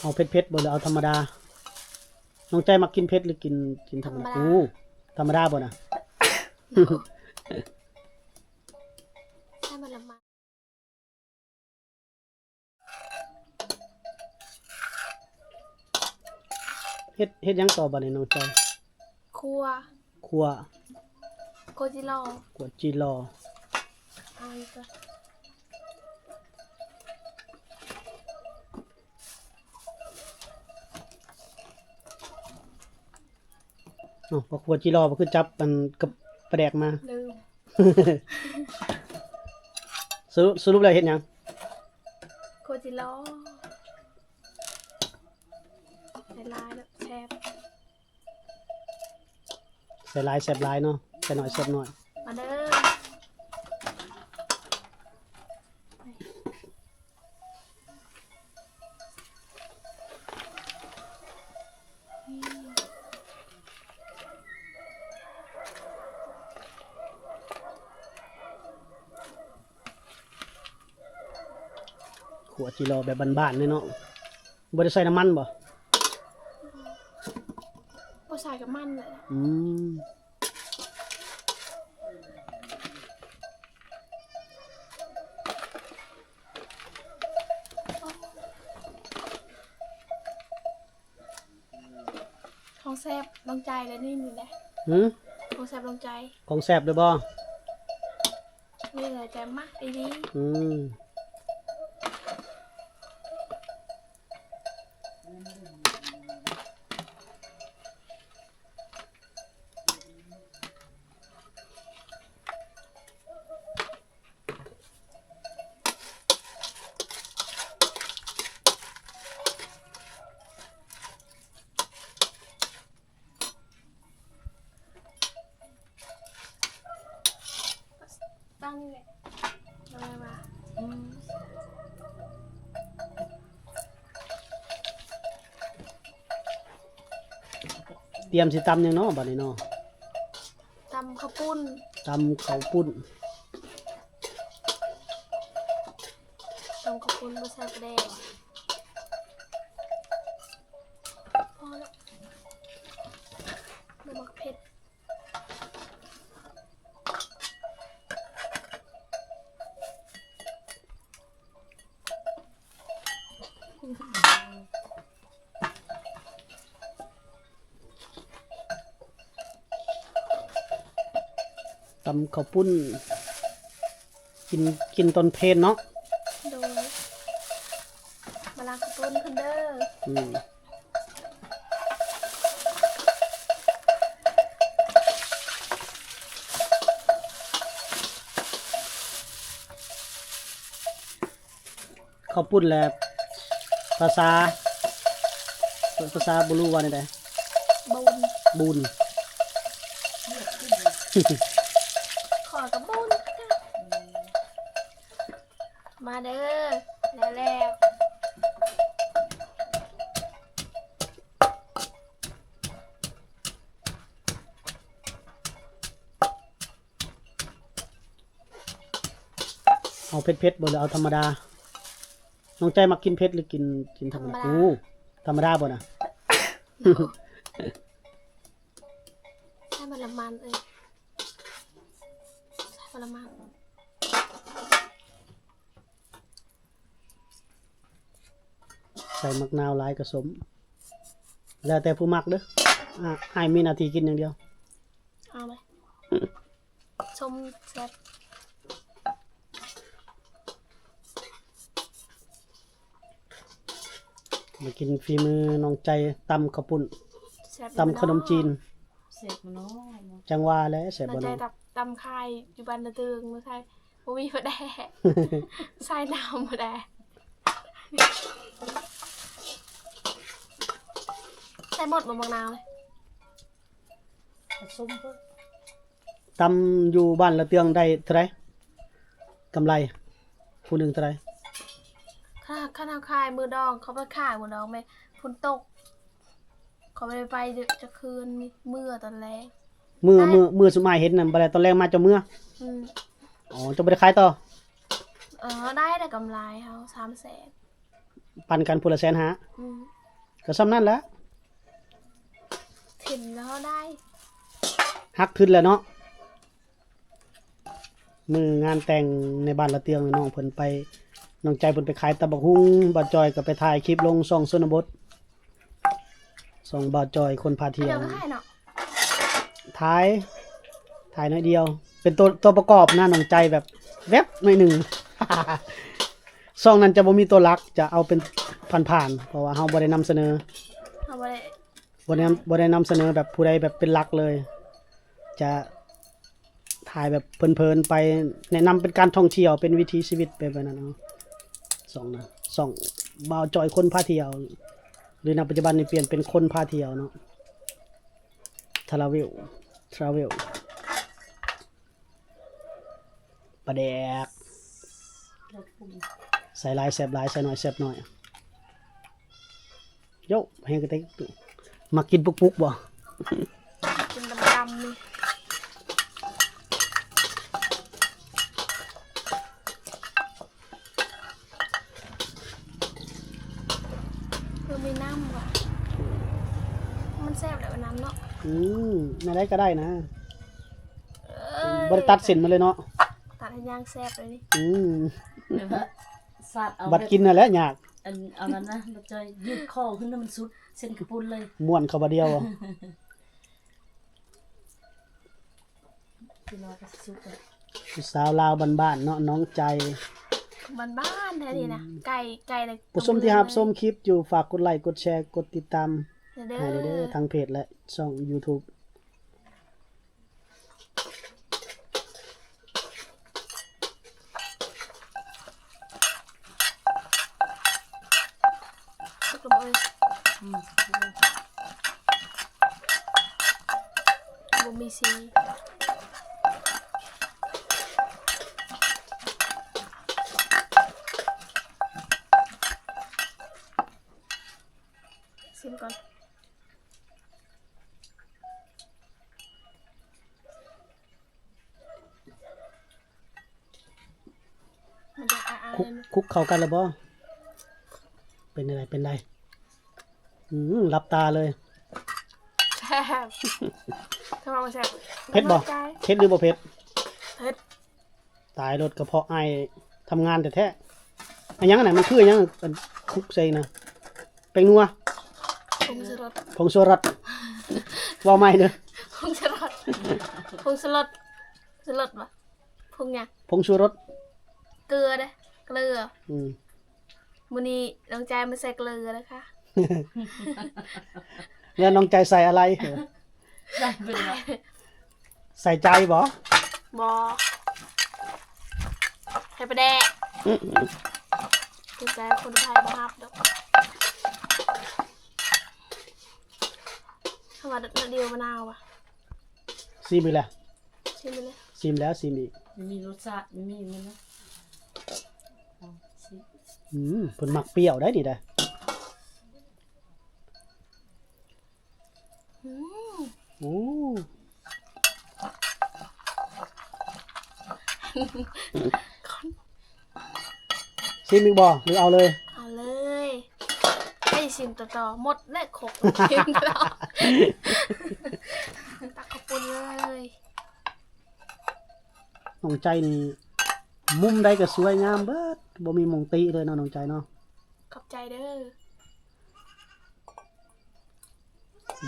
ເອົາເຜັດໆບໍ່ ຫຼືເອົາທຳມະດາ? ນ້ອງໃຈມັກກິນເຜັດ ຫຼືກິນ ກິນທຳມະດາ? ທຳມະດາ. ໂອ້ ທຳມະດາບໍ່ນະ? ໃສ່ມັນລະມັນ. ເຮັດ ເຮັດຫຍັງຕໍ່ບາດນີ້ນ້ອງໃຈ? ຂົ້ວ. ຂົ້ວ. ຂົ້ວຈີ່ລໍ. ຂົ້ວຈີ່ລໍ. ເອົາອີກກ່ອນ. ເອົ້າ ພວກຂົ້ວຈີ່ລໍ ບໍ່ຄືຈັບອັນກັບປາແດກມາ? ລືມ. ສະຫຼຸບ ສະຫຼຸບແລ້ວເຮັດຫຍັງ? ຂົ້ວຈີ່ລໍ. ໃສ່ຫຼາຍແລ້ວແຊບ. ໃສ່ຫຼາຍແຊບຫຼາຍເນາະ, ໃສ່ໜ້ອຍແຊບໜ້ອຍ. ມາເດີ. ຂົ້ວຈີ່ລໍແບບບ້ານໆເລີຍເນາະ. ບໍ່ໄດ້ໃສ່ນ້ຳມັນບໍ່? ບໍ່ໃສ່ກະມັນແຫຼະ. ອືມ. ຂອງແຊບນ້ອງໃຈແລ້ວນີ້ ນີ້ແຫຼະ. ຫື? ຂອງແຊບນ້ອງໃຈ. ຂອງແຊບເລີຍບໍ່? ນີ້ແຫຼະ ໃຈມັກອີ່ຫຼີ. ອືມ. ຕັ້ງນີ້ແຫຼະ ເອົາໄວ້ວ່າ ອືມ. ຕຽມຊິຕຳຫຍັງເນາະບາດນີ້ເນາະ? ຕຳເຂົ້າປຸ້ນ. ຕຳເຂົ້າປຸ້ນ. ຕຳເຂົ້າປຸ້ນບໍ່ໃສ່ປາແດກ. ພໍແລ້ວ ບໍ່ມັກເຜັດ. ຕຳເຂົ້າປຸ້ນ ກິນ ກິນຕອນເພນເນາະ. ໂດຍ ມາລ້າງເຂົ້າປຸ້ນເພິ່ນເດີ. ອືມ. ເຂົ້າປຸ້ນແຫຼະ ພາສາ ພາສາບໍ່ຮູ້ວ່າແນວໃດ? ບູນ. ບູນ. ຂ້ອຍກະບູນຄືກັນ. ມາເດີ ແລ້ວໆ. ເອົາເຜັດໆບໍ່ ຫຼືເອົາທຳມະດາ? ນ້ອງໃຈມັກກິນເຜັດ ຫຼືກິນ ກິນທຳມະດາ? ທຳມະດາ. ໂອ້ ທຳມະດາບໍ່ນະ? ໃສ່ມັນລະມັນເອີຍ ໃສ່ມັນລະມັນ. ໃສ່ໝາກນາວຫຼາຍກະສົ້ມ ແລ້ວແຕ່ຜູ້ມັກເດີ. ອ້າຍມີໜ້າທີ່ກິນຢ່າງດຽວ. ເອົາໄປ ສົ້ມແຊບ. ມາກິນຝີມືນ້ອງໃຈ ຕຳເຂົ້າປຸ້ນ ແຊບ ຕຳ ເນາະ ຂະໜົມຈີນ. ແຊບເນາະ. ຈັ່ງວ່າແຫຼະ ແຊບບໍ່ເນາະ. ຕຳຂາຍຢູ່ບ້ານນາເຕີງ ບໍ່ໃສ່ ບໍ່ມີປາແດກ ໃສ່ນ້ຳບໍ່ໄດ້. ໃສ່ໝົດບໍ່ໝາກນາວ? ປະຊຸມເພິ່ນ ຕຳຢູ່ບ້ານລະເຕືອງໄດ້ເທົ່າໃດ? ກຳໄລຜູ້ໜຶ່ງເທົ່າໃດ? ຄັນ ຄັນເຮົາຂາຍມື້ດອງ ເຂົາໄປຂາຍມື້ດອງແມ່ນຝົນຕົກ ເຂົາບໍ່ໄດ້ໄປຈັກຄືນ ເມືອຕອນແລງ. ມື້ ມື້ ມື້ຊຸມອ້າຍເຫັນນັ້ນ ບໍ່ໄດ້ ຕອນແລງມາເຈົ້າເມືອ. ອືມ. ອໍ ເຈົ້າບໍ່ໄດ້ຂາຍຕໍ່? ເອີ ໄດ້ແຕ່ກຳໄລເຮົາສາມແສນ. ປັນກັນຜູ້ລະແສນຫ້າ ອືມ ກໍສ່ຳນັ້ນແຫຼະ ເຫັນແລ້ວໄດ້ ຫັກທຶນແຫຼະເນາະ. ມື້ງານແຕ່ງໃນບ້ານລະເຕືອງ ນ້ອງເພິ່ນໄປ ນ້ອງໃຈເພິ່ນໄປຂາຍຕຳບັກຫຸ່ງ ບ່າວຈ່ອຍກໍໄປຖ່າຍຄລິບລົງຊ່ອງຊົນນະບົດ ຊ່ອງບ່າວຈ່ອຍຄົນພາທ່ຽວ ຖ່າຍ ຖ່າຍໜ້ອຍດຽວ ເປັນຕົວ ຕົວປະກອບນະ ນ້ອງໃຈແບບແວັບໜ້ອຍໜຶ່ງ. ຊ່ອງນັ້ນຈະບໍ່ມີຕົວຫຼັກ ຈະເອົາເປັນຜ່ານໆ ເພາະວ່າເຮົາບໍ່ໄດ້ນຳສະເໜີ ເຮົາບໍ່ໄດ້ ບໍ່ໄດ້ ບໍ່ໄດ້ນຳສະເໜີແບບຜູ້ໃດແບບເປັນຫຼັກເລີຍ ຈະຖ່າຍແບບເພີນໆໄປ ແນະນຳເປັນການທ່ອງທ່ຽວ ເປັນວິຖີຊີວິດໄປແບບນັ້ນເນາະ. ຊ່ອງນະ ຊ່ອງບ່າວຈ່ອຍຄົນພາທ່ຽວ ຫຼືນະປັດຈຸບັນນີ້ປ່ຽນເປັນຄົນພາທ່ຽວເນາະ Travel Travel ປາແດກ ໃສ່ຫຼາຍແຊບຫຼາຍ ໃສ່ໜ້ອຍແຊບໜ້ອຍ. ໂຢ ແຮງກະເຕັກ ມັກກິນປຸກໆບໍ່? ກິນດຳໆນີ້ ຄືມີນ້ຳຫວາ ມັນແຊບແຫຼະ ນ້ຳເນາະ. ອືມ ແນວໃດກໍໄດ້ນະ ເອີຍ ບໍ່ໄດ້ຕັດເສັ້ນມັນເລີຍເນາະ ຕັດໃຫ້ຍ່າງແຊບເລີຍນີ້. ອືມ ແບບວ່າສາດເອົາ ບັດກິນຫັ້ນແຫຼະຍາກ ອັນ ເອົານັ້ນນະ ບໍ່ຈ່ອຍ ຍືດຄໍຂຶ້ນໃຫ້ມັນສຸດເສັ້ນກະປຸ້ນເລີຍ ມ້ວນເຂົ້າບາດດຽວ. ຜູ້ສາວລາວບ້ານໆເນາະ ນ້ອງໃຈ ບ້ານໆແທ້ນີ້ນະ ອືມ ໄກ່ ໄກ່ລະ ຜູ້ຊົມທີ່ຮັບຊົມຄລິບຢູ່ ຝາກກົດໄລ ກົດແຊ ກົດຕິດຕາມໃຫ້ເດີ ທາງເພຈ ແລະ ຊ່ອງຢູທູບ. ສຸກແລ້ວບໍ່ເອີຍ? ອືມ ບໍ່ມີສີ ຊີມກ່ອນ. ມັນຈະອາໆ ຄຸກ ຄຸກເຂົ້າກັນແລ້ວບໍ່? ເປັນໃດ ເປັນໃດ? ອືມ ຫຼັບຕາເລີຍ ແຊບ ຖ້າວ່າບໍ່ແຊບ ເຜັດບໍ່? ເຜັດຫຼືບໍ່ເຜັດ? ເຜັດ. ຕາຍໂລດ ກະເພາະອ້າຍທຳງານແທ້ໆ. ອັນຫຍັງຫັ້ນນະ ມັນຄືຫຍັງ ອັນຄຸກໃສ່ນະ? ແປ້ງນົວ ຜົງຊູລົດ ຜົງຊູລົດ ເວົ້າໃໝ່ເດີ ຜົງຊູລົດ ຜົງຊູລົດ ຊູລົດບໍ່? ຜົງຫຍັງ? ຜົງຊູລົດ ເກືອເດ້ ເກືອ. ອືມ ມື້ນີ້ນ້ອງໃຈມາໃສ່ເກືອເດີຄ່ະ. ແລ້ວນ້ອງໃຈໃສ່ອະໄລ? ໃສ່ເປັນຫຍັງ? ໃສ່ໃຈບໍ່? ບໍ່ ໃສ່ປາແດກ. ອືມ ໃສ່ຄົນໄທບໍ່ຮັບດອກ ເພາະວ່າດຽວມະນາວວ່າ. ຊີມອີກແລ້ວ ຊີມອີກແລ້ວ ຊີມແລ້ວຊີມອີກ. ມີລົດຊາດ ມີມັນນະ. ອືມ ເພິ່ນມັກປ່ຽວໄດ໋ນີ້ໄດ໋. ອືມ ໂອ້ ຊີມອີກບໍ່ ຫຼືເອົາເລີຍ? ເອົາເລີຍ ໃຫ້ຊີມຕໍ່ໆ ໝົດແລ້ວຄົກ ຕັກເຂົ້າປຸ້ນເລີຍ. ນ້ອງໃຈນີ້ ມຸມໃດກໍສວຍງາມເບິດ ບໍ່ມີໝ່ອງຕິເລີຍເນາະ ນ້ອງໃຈເນາະ. ຂອບໃຈເດີ.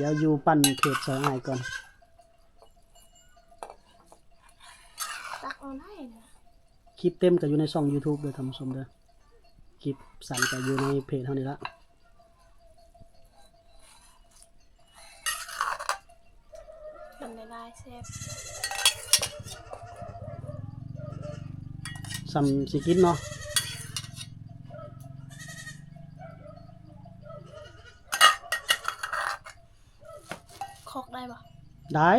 ດຽວຢູ່ປັ່ນເພຈຊ່ອຍອ້າຍກ່ອນ. ຕັກເອົາໄດ້ນະ. ຄລິບເຕັມກໍຢູ່ໃນຊ່ອງຢູທູບເດີທ່ານຜູ້ຊົມເດີ. ຄລິບສັ້ນກໍຢູ່ໃນເພຈເຮົານີ້ລະ. ກິນຫຼາຍໆ ແຊບ. ສ່ຳຊິກິນເນາະ. ຄອກໄດ້ບໍ່? ໄດ້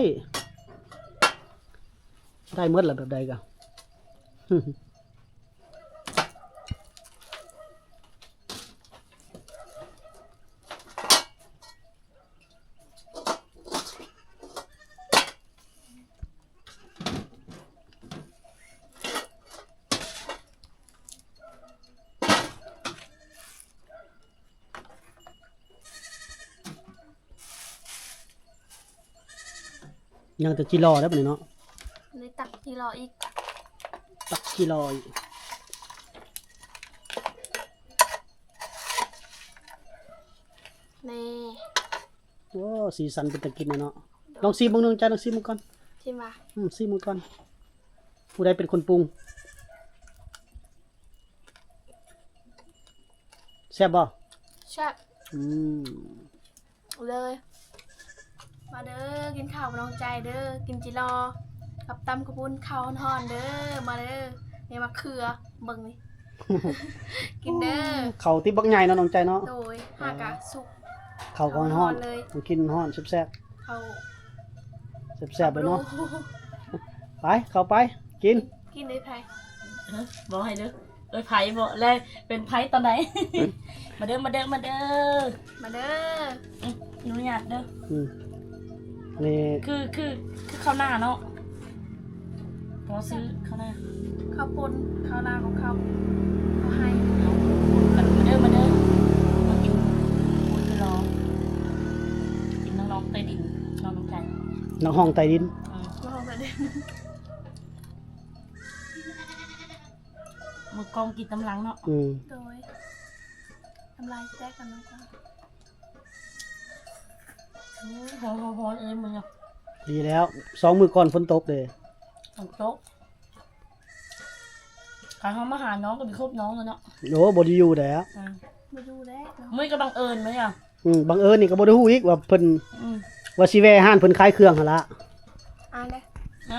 ໄດ້ໝົດລະ ແບບໃດກະ. ຍັງແຕ່ຈີ່ລໍ້ເດ້ບັດນີ້ເນາະ. ໄດ້ຕັກຈີ່ລໍ້ອີກ. ຕັກຈີ່ລໍ້ອີກ. ນີ້. ໂອ້ ສີສັນເປັນຕາກິນເນາະ. ລອງຊີມເບິ່ງໜຶ່ງ ຈ້າຍ ລອງຊີມເບິ່ງກ່ອນ. ຊີມວ່າ? ອືມ ຊີມເບິ່ງກ່ອນ. ຜູ້ໃດເປັນຄົນປຸງ? ແຊບບໍ່? ແຊບ. ອືມ. ເລີຍ ມາເດີ ກິນເຂົ້າກັບນ້ອງໃຈເດີ ກິນຈີ່ລໍ້ກັບຕຳເຂົ້າປຸ້ນ ເຂົ້າຮ້ອນໆເດີ ມາເດີ ນີ້ໝາກເຂືອ ເບິ່ງນີ້ ກິນເດີ. ເຂົ້າຕິບບັກໃຫຍ່ເນາະ ນ້ອງໃຈເນາະ. ໂດຍ ຫາກະສຸກ ເຂົ້າກໍຮ້ອນໆ ເຂົ້າຮ້ອນໆເລີຍ ກິນຮ້ອນແຊບໆ ເຂົ້າແຊບໆເລີຍເນາະ. ໄປ ເຂົ້າໄປ ກິນ ກິນເລີຍໄຜ. ເອີ ບໍ່ໃຫ້ເດີ. ເອີຍ ໃຜບໍ ແລະ ເປັນໃຜຕອນໃດ? ມາເດີ ມາເດີ ມາເດີ ມາເດີ. ອືມ ອະນຸຍາດເດີ. ອືມ ນີ້ ຄື ຄື ຄືເຂົ້າໜ້າເນາະ ພໍຊື້ເຂົ້າໜ້າ ເຂົ້າປຸ້ນ ເຂົ້າໜ້າຂອງເຂົາ ເຂົາໃຫ້. ມາເດີ ມາເດີ ມາກິນປູດລອ ກິນນ້ອງໆໃຕ້ດິນ ນ້ອງໃຈ ນ້ອງຮ້ອງໃຕ້ດິນ. ອືມ ນ້ອງຮ້ອງໃຕ້ດິນ. ມື້ກ່ອນກິນຕຳລັງເນາະ. ອືມ ໂດຍ ນ້ຳລາຍແຕກກັນເນາະ. ໂອ້ຍ ຮ້ອນໆໆເອີຍ ມື້ນີ້. ດີແລ້ວ ສອງມື້ກ່ອນຝົນຕົກເດ້. ຝົນຕົກ ຄັນເຮົາມາຫານ້ອງກໍໄປຄົບນ້ອງເລີຍເນາະ. ໂອ້ ບໍ່ໄດ້ຢູ່ແລ້ວ. ອືມ ບໍ່ຢູ່ແລ້ວເນາະ. ມື້ນີ້ກໍບັງເອີນມື້ນີ້. ອືມ ບັງເອີນນີ້ກໍບໍ່ໄດ້ຮູ້ອີກວ່າເພິ່ນ ອືມ ວ່າຊິແວ່ຮ້ານເພິ່ນຂາຍເຄື່ອງຫັ້ນລະ. ອ່ານເດ້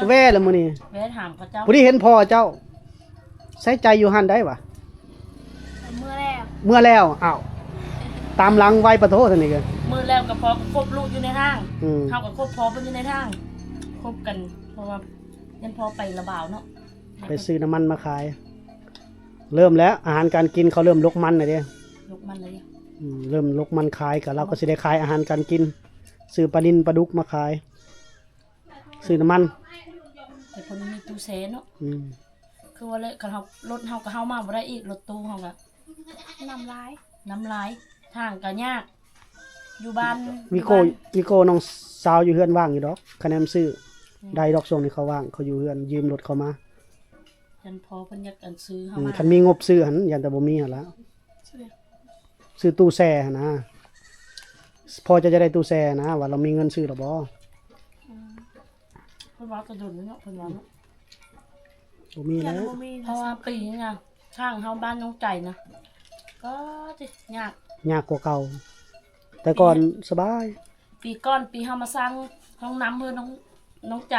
ແວ່ລະມື້ນີ້ ແວ່ຖາມເຂົາເຈົ້າ ພໍດີເຫັນພໍ່ເຈົ້າ. ໃສ່ໃຈຢູ່ຫັ້ນໄດ້ຫວາ? ເມືອແລ້ວ ເມືອແລ້ວ. ອ້າວ ຕາມຫຼັງໄວປະໂທຊັ້ນນີ້ກະ ເມືອແລ້ວກໍພໍ່ກໍຄົບລູກຢູ່ໃນຫ້າງ. ອືມ ເຮົາກໍຄົບພໍ່ເພິ່ນຢູ່ໃນຫ້າງ ຄົບກັນ ເພາະວ່າຍັງພໍໄປລະບ່າວເນາະ ໄປຊື້ນ້ຳມັນມາຂາຍ. ເລີ່ມແລ້ວ ອາຫານການກິນເຂົາເລີ່ມລົກມັນແລ້ວເດ້. ລົກມັນເລີຍ. ອືມ ເລີ່ມລົກມັນຂາຍ ກໍລາວກໍຊິໄດ້ຂາຍອາຫານການກິນ ຊື້ປານິນປາດຸກມາຂາຍ ຊື້ນ້ຳມັນ. ແຕ່ເພິ່ນມີຕູ້ແຊ່ເນາະ. ອືມ ຄືວ່າແຫຼະ ຄັນເຮົາ ລົດເຮົາກໍເຮົາມາບໍ່ໄດ້ອີກ ລົດຕູ້ເຮົາກໍ ນ້ຳຫຼາຍ ນ້ຳຫຼາຍ ທາງກໍຍາກ ຢູ່ບ້ານ ມີໂກ ຢູ່ບ້ານ ມີໂກ ນ້ອງສາວຢູ່ເຮືອນວ່າງຢູ່ດອກ ຄະແນນຊື້. ອືມ ໄດ້ດອກ ຊ່ວງນີ້ເຂົາວ່າງ ເຂົາຢູ່ເຮືອນ ຢືມລົດເຂົາມາ. ຄັນພໍ່ເພິ່ນຢາກອັນຊື້ເຮົາ ອືມ ມາ ຄັນມີງົບຊື້ຫັ້ນ ຢ້ານແຕ່ບໍ່ມີຫັ້ນລະ. ຊື້ຕູ້ແຊ່ຫັ້ນນະ ພໍ່ເຈົ້າຈະໄດ້ຕູ້ແຊ່ນະ ວ່າລາວມີເງິນຊື້ແລ້ວບໍ່? ອືມ ເພິ່ນວ່າແຕ່ດົນແລ້ວເນາະ ເພິ່ນວ່າເນາະ. ບໍ່ມີແລ້ວ ຍັງບໍ່ມີ ເພາະວ່າປີນີ້ນະ ທາງເຮົາບ້ານນ້ອງໃຈນະ ກໍຍາກ ຍາກກວ່າເກົ່າ. ແຕ່ກ່ອນ ປີ ສະບາຍ ປີກ່ອນ ປີເຮົາມາສ້າງຫ້ອງນ້ຳເພື່ອນ້ອງ ນ້ອງໃຈ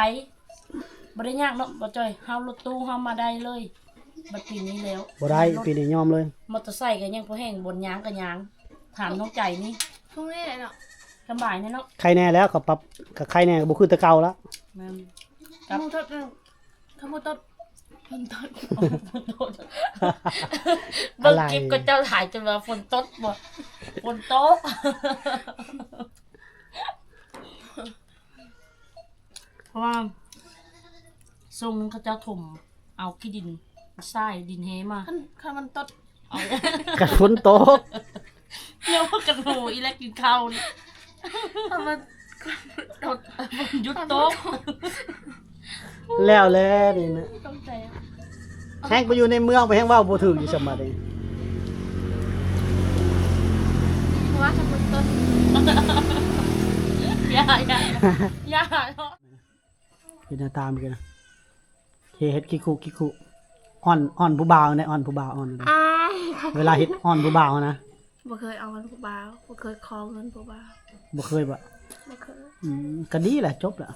ບໍ່ໄດ້ຍາກເນາະ ບໍ່ຈ່ອຍ ເຮົາລົດຕູ້ເຮົາມາໄດ້ເລີຍ. ບັດປີນີ້ແລ້ວ ບໍ່ໄດ້ ລົດ ປີນີ້ຍອມເລີຍ. ມໍເຕີໄຊກໍຍັງພໍແຮ່ງ ບ່ອນຍ່າງກໍຍ່າງ. ຖາມນ້ອງໃຈນີ້ ຊ່ວງນີ້ແຫຼະເນາະ ສະບາຍແນ່ເນາະ. ໄຄແນ່ແລ້ວ ກໍປັບ ກໍໄຄແນ່ ບໍ່ຄືແຕ່ເກົ່າລະ. ແມ່ນ ກັບ ຂະໂມຍຕົດ ຂະໂມຍຕົດ ຝົນຕົກ ຝົນຕົກ. ເບິ່ງຄລິບ ອະໄລ ຂະເຈົ້າຖ່າຍຈົນວ່າຝົນຕົກບໍ່ ຝົນຕົກ. ເພາະວ່າຊ່ວງໜຶ່ງເຂົາເຈົ້າຖົມເອົາຂີ້ດິນຊາຍ ດິນແຮ່ມາ ຄັນ ຄັນມັນຕົກ ເອົາ ຄັນຝົນຕົກ ແລ້ວກັນໂຫ ອີແລກກິນເຂົ້ານີ້ ຄັນມັນຕົກ ຝົນຢຸດຕົກ ແລ້ວແຫຼະນີ້ນະ. ແຮງໄປຢູ່ໃນເມືອງ ໄປແຮງເວົ້າບໍ່ຖືກຢູ່ສ່ຳບັດນີ້ ເພາະວ່າຖ້າຝົນຕົກ ຢ່າ ຢ່າ ຢ່າ ເຮັດໜ້າຕາມັນກະ ເຮັດຂີ້ຄຸ ຂີ້ຄຸ ອ້ອນ ອ້ອນຜູ້ບ່າວແດ່ ອ້ອນຜູ້ບ່າວ ອ້ອນ ອ້າຍ ເວລາເຮັດອ້ອນຜູ້ບ່າວນະ. ບໍ່ເຄີຍອ້ອນຜູ້ບ່າວ ບໍ່ເຄີຍຂໍເງິນຜູ້ບ່າວ. ບໍ່ເຄີຍບໍ? ບໍ່ເຄີຍ. ອືມ ກະດີແຫຼະ ຈົບລະ.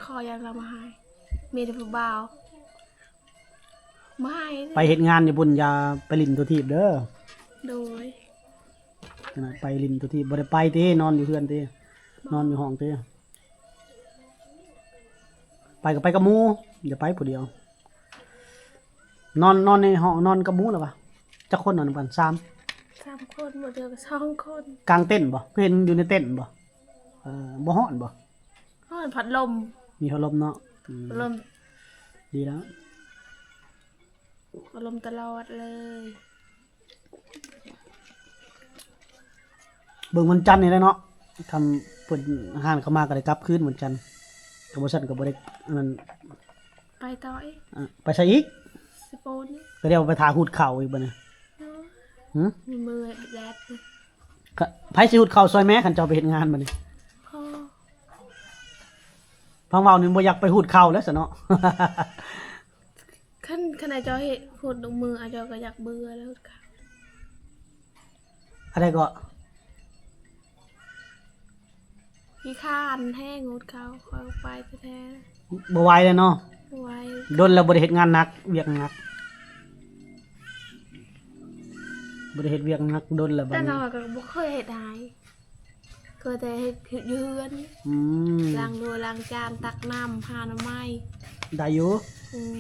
ຂໍຢ່າງລະມາໃຫ້ ມີແຕ່ຜູ້ບ່າວມາໃຫ້. ໄປເຮັດງານຢູ່ພຸ້ນ ຢ່າໄປຫຼິ້ນໂຕຖີບເດີ. ໂດຍ. ໄປຫຼິ້ນໂຕຖີບ ບໍ່ໄດ້ໄປຕິ ນອນຢູ່ເຮືອນຕິ ນອນຢູ່ຫ້ອງຕິ. ໄປກໍໄປກັບໝູ່ ຢ່າໄປຜູ້ດຽວ. ນອນ ນອນໃນຫ້ອງ ນອນກັບໝູ່ລະຫວາ? ຈັກຄົນນອນນຳກັນ? ສາມ ສາມຄົນ ບໍ່ເທື່ອກໍສອງຄົນ. ກາງເຕັນບໍ? ຄືເຫັນຢູ່ໃນເຕັນບໍ? ເອີ ບໍ່ຮ້ອນບໍ? ຮ້ອນ ພັດລົມ. ມີພັດລົມເນາະ. ອືມ ພັດລົມ ດີແລ້ວ ພັດລົມຕະຫຼອດເລີຍ. ເບິ່ງວັນຈັນນີ້ແຫຼະເນາະ ຄັນ ເພິ່ນ ຮ້ານເຂົ້າມາກໍໄດ້ກັບຄືນເໝືອນກັນ ກໍບໍ່ຊັ້ນກໍບໍ່ໄດ້ອັນນັ້ນ ໄປຕໍ່ອີກ ອ່າ ໄປໃສອີກ? ສະໂປນ ກໍດຽວໄປຖ້າຫູດເຂົ້າອີກບັດນີ້ ເອີ ຫື ມີມື້ແດດ ກະ ໃຜຊິຫູດເຂົ້າຊ່ອຍແມ່ ຄັນເຈົ້າໄປເຮັດງານບັດນີ້? ພໍ່ ຟັງເວົ້ານີ້ບໍ່ຢາກໄປຫູດເຂົ້າແລ້ວຊະເນາະ ຄັນ ຄັນອາເຈົ້າເຮັດ ຫູດທຸກມື້ ອາເຈົ້າກໍຢາກເບື່ອແລ້ວຫູດເຂົ້າ ອັນໃດເກາະ? ຂີ້ຄ້ານແຮງ ຫູດເຂົ້າ ຂ້ອຍອອກໄປແທ້ໆ ບໍ່ໄຫວແລ້ວເນາະ ບໍ່ໄຫວ ດົນແລ້ວບໍ່ໄດ້ເຮັດງານໜັກ ວຽກໜັກ ບໍ່ໄດ້ເຮັດວຽກໜັກດົນແລ້ວບັດນີ້ ແຕ່ນ້ອຍກໍບໍ່ເຄີຍເຮັດໃຫ້ ເຄີຍແຕ່ເຮັດ ເຮັດຢູ່ເຮືອນ ອືມ ລ້າງຖ້ວຍລ້າງຈານ ຕັກນ້ຳ ຫາໜໍ່ໄມ້ ໄດ້ຢູ່ ອືມ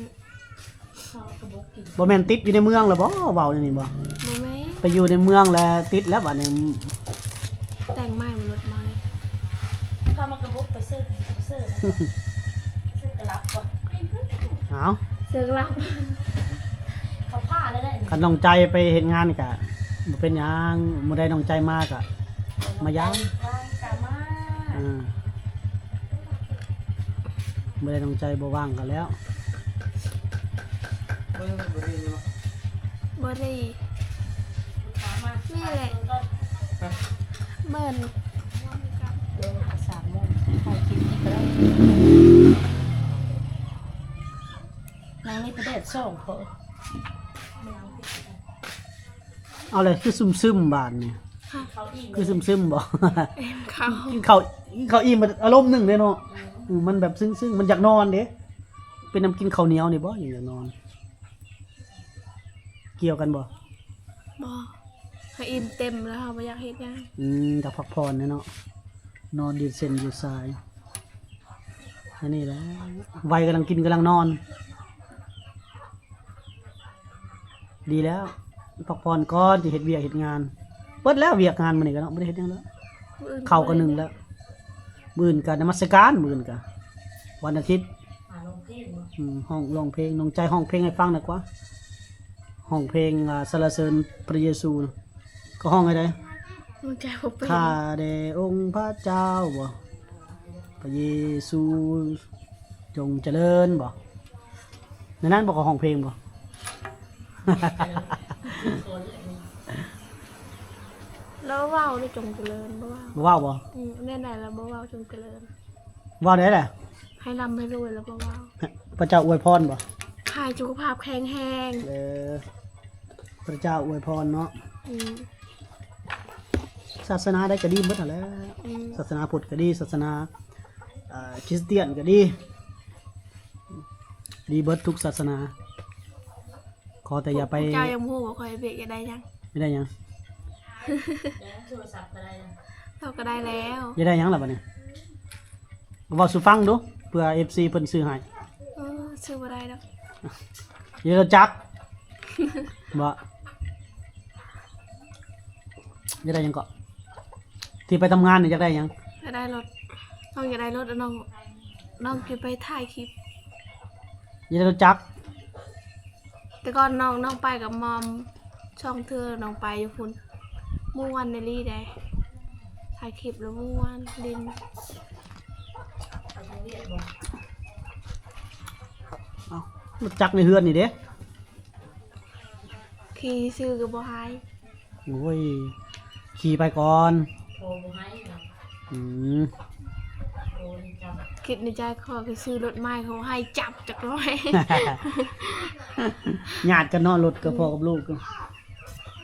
ບໍ່ແມ່ນຕິດຢູ່ໃນເມືອງແລ້ວບໍ່? ເວົ້າແນວນີ້ບໍ່? ບໍ່ແມ່ນ ໄປຢູ່ໃນເມືອງແລ້ວຕິດແລ້ວບັດນີ້ ແຕ່ງໃໝ່ ລົດໃໝ່ ເຂົ້າມາກະບຸກໄປຊື້ ໄປຊື້ ຊື້ກະລັບບໍ່? ເອົາ ຊື້ກະລັບ ເຂົາພາແລ້ວແຫຼະ ຄັນນ້ອງໃຈໄປເຮັດງານກະບໍ່ເປັນຫຍັງ ມື້ໃດນ້ອງໃຈມາກະມາຢາມ ວ່າງກະມາ ອ່າ ມື້ໃດນ້ອງໃຈບໍ່ວ່າງກໍແລ້ວ ບໍ່ໄດ້ ນີ້ແຫຼະ ເບິ່ງ ເບິ່ງສາມໂມງ ຖ່າຍຄລິບນີ້ກໍໄດ້ ນັ່ງນີ້ປະແດດສອງພໍ ເອົາແຫຼະ ຄືຊຶມໆ ບາດນີ້ ຮະ ຄືຊຶມໆ ບໍ່? ເອີ ກິນເຂົ້າ ກິນເຂົ້າ ກິນເຂົ້າອີ່ມ ອາລົມໜຶ່ງເດ້ເນາະ ອືມ ມັນແບບຊຶ້ງໆ ມັນຢາກນອນເດ້ ເປັນນຳກິນເຂົ້າໜຽວນີ້ບໍ່ ຈັ່ງຢາກນອນ ກ່ຽວກັນບໍ່? ບໍ່ ເຮົາອີ່ມເຕັມແລ້ວ ເຮົາບໍ່ຢາກເຮັດຫຍັງ ອືມ ຢາກພັກຜ່ອນແຫຼະເນາະ ນອນຢືດເສັ້ນຢືດສາຍ ອັນນີ້ແຫຼະ ໄວກຳລັງກິນກຳລັງນອນ ດີແລ້ວ ພັກຜ່ອນກ່ອນ ຈະເຮັດວຽກເຮັດງານ ເບິດແລ້ວວຽກງານມື້ນີ້ກໍເນາະ ບໍ່ໄດ້ເຮັດຫຍັງແລ້ວ ມື້ອື່ນ ເຂົ້າກໍໜຶ່ງແລ້ວ ມື້ອື່ນກໍນະມັດສະການ ມື້ອື່ນກໍວັນອາທິດ ອືມ ຮ້ອງ ຮ້ອງເພງ ນ້ອງໃຈຮ້ອງເພງໃຫ້ຟັງໜ່ອຍກວ່າ ຮ້ອງເພງ ອ່າ ສັນລະເສີນພະເຢຊູ ກໍຮ້ອງໃຫ້ໄດ້ ນ້ອງໃຈບໍ່ເປັນ ຂ້າແດ່ອົງພະເຈົ້າ ບໍ່ ພະເຢຊູ ຈົ່ງຈະເລີນ ບໍ່ ໃນນັ້ນບໍ່ ເຂົາຮ້ອງເພງບໍ່? ລາວເວົ້າເດ້ ຈົ່ງຈະເລີນ ບໍ່ເວົ້າ ບໍ່ເວົ້າບໍ່? ອືມ ແນວໃດລາວບໍ່ເວົ້າ ຈົ່ງຈະເລີນ ເວົ້າແນວໃດລະ? ໃຫ້ລ່ຳໃຫ້ລວຍລາວບໍ່ເວົ້າ ພະເຈົ້າອວຍພອນບໍ່? ໃຫ້ສຸຂະພາບແຂງແຮງ ເອີ ພະເຈົ້າອວຍພອນເນາະ ອືມ ສາສະໜາໃດກໍດີໝົດຫັ້ນແຫຼະ ອືມ ສາສະໜາພຸດກໍດີ ສາສະໜາ ເອີ ຄຣິສຕຽນກໍດີ ດີເບິດທຸກສາສະໜາ ຂໍແຕ່ຢ່າໄປ ພວກເຈົ້າຍັງບໍ່ຮູ້ວ່າຂ້ອຍເຮັດວຽກຢາກໄດ້ຫຍັງ ຢາກໄດ້ຫຍັງ? ໂທລະສັບກໍໄດ້ແລ້ວ ເຮົາກໍໄດ້ແລ້ວ ຢາກໄດ້ຫຍັງລະບັດນີ້? ເວົ້າສູ່ຟັງດູ ເພື່ອເອັຟຊີເພິ່ນຊື້ໃຫ້ ເອີ ຊື້ບໍ່ໄດ້ດອກ ຢາກໄດ້ລົດຈັກ ບໍ່? ຢາກໄດ້ຫຍັງເກາະ? ທີ່ໄປທຳງານນີ້ຢາກໄດ້ຫຍັງ? ຢາກໄດ້ລົດ ນ້ອງຢາກໄດ້ລົດ ນ້ອງ ນ້ອງຈະໄປຖ່າຍຄລິບ ຢາກໄດ້ລົດຈັກ ແຕ່ກ່ອນນ້ອງ ນ້ອງໄປກັບມອມສອງເທື່ອ ນ້ອງໄປຢູ່ພຸ້ນ ມ່ວນອີ່ຫຼີເດ້ ຖ່າຍຄລິບແລ້ວມ່ວນ ຫຼິ້ນ ເອົ້າ ລົດຈັກໃນເຮືອນນີ້ເດ້? ຂີ່ຊື່ກໍບໍ່ໃຫ້ ໂອ້ຍ ຂີ່ໄປກ່ອນ ໂທບໍ່ໃຫ້ນະ ອືມ ໂທນີ້ຈັບ ຄິດໃນໃຈ ຂໍໄປຊື້ລົດໃໝ່ ເຂົາໃຫ້ຈັບຈັກໜ້ອຍ ຍາດກັນເນາະ ລົດກັບພໍ່ກັບລູກ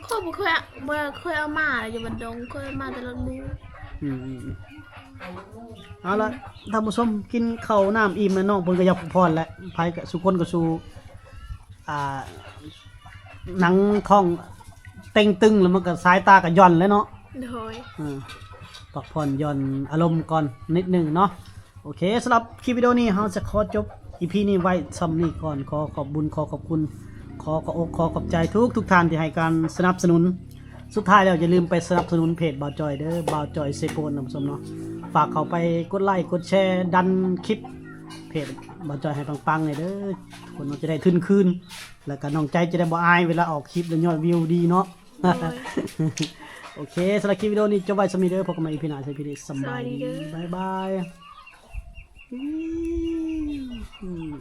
ຂ້ອຍບໍ່ເຄີຍ ບໍ່ເຄີຍເອົາມາຢູ່ບັນດົງ ເຄີຍເອົາມາແຕ່ລົດໝູ່ ອືມ ເອົາລະ ທ່ານຜູ້ຊົມ ກິນເຂົ້ານ້ຳອີ່ມແລ້ວ ນ້ອງເພິ່ນກໍຢາກພັກຜ່ອນແຫຼະ ໃຜກໍສູ່ຄົນກໍສູ່ ອ່າ ໜັງທ້ອງເຕັງຕຶງ ແລ້ວມັນກໍສາຍຕາກໍຢ່ອນແລ້ວເນາະ ໂດຍ ເອີ ພັກຜ່ອນຢ່ອນອາລົມກ່ອນນິດໜຶ່ງເນາະ ໂອເຄ ສຳລັບຄລິບວິດີໂອນີ້ ເຮົາຈະຂໍຈົບອີພີນີ້ໄວ້ຊ່ຳນີ້ກ່ອນ ຂໍຂອບບຸນ ຂໍຂອບຄຸນ ຂໍຂອບອົກ ຂໍຂອບໃຈທຸກໆທ່ານທີ່ໃຫ້ການສະໜັບສະໜູນ ສຸດທ້າຍແລ້ວຢ່າລືມໄປສະໜັບສະໜູນເພຈບ່າວຈ່ອຍເດີ ບ່າວຈ່ອຍເຊໂປນ ທ່ານຜູ້ຊົມເນາະ ຝາກເຂົ້າໄປກົດໄລ ກົດແຊ ດັນຄລິບເພຈບ່າວຈ່ອຍໃຫ້ປັງໆແດ່ເດີ ທຸກຄົນເນາະ ຈະໄດ້ທຶນຄືນ ແລ້ວກໍນ້ອງໃຈຈະໄດ້ບໍ່ອາຍເວລາອອກຄລິບ ແລ້ວຍອດວິວດີເນາະ ໂດຍ ໂອເຄ ສຳລັບຄລິບວິດີໂອນີ້ຈົບໄວ້ສ່ຳນີ້ເດີ. ພົບກັນໃໝ່ອີພີໜ້າ ສຳລັບຄລິບນີ້ ສະບາຍດີ ສະບາຍດີເດີ ບາຍບາຍ. ອືມ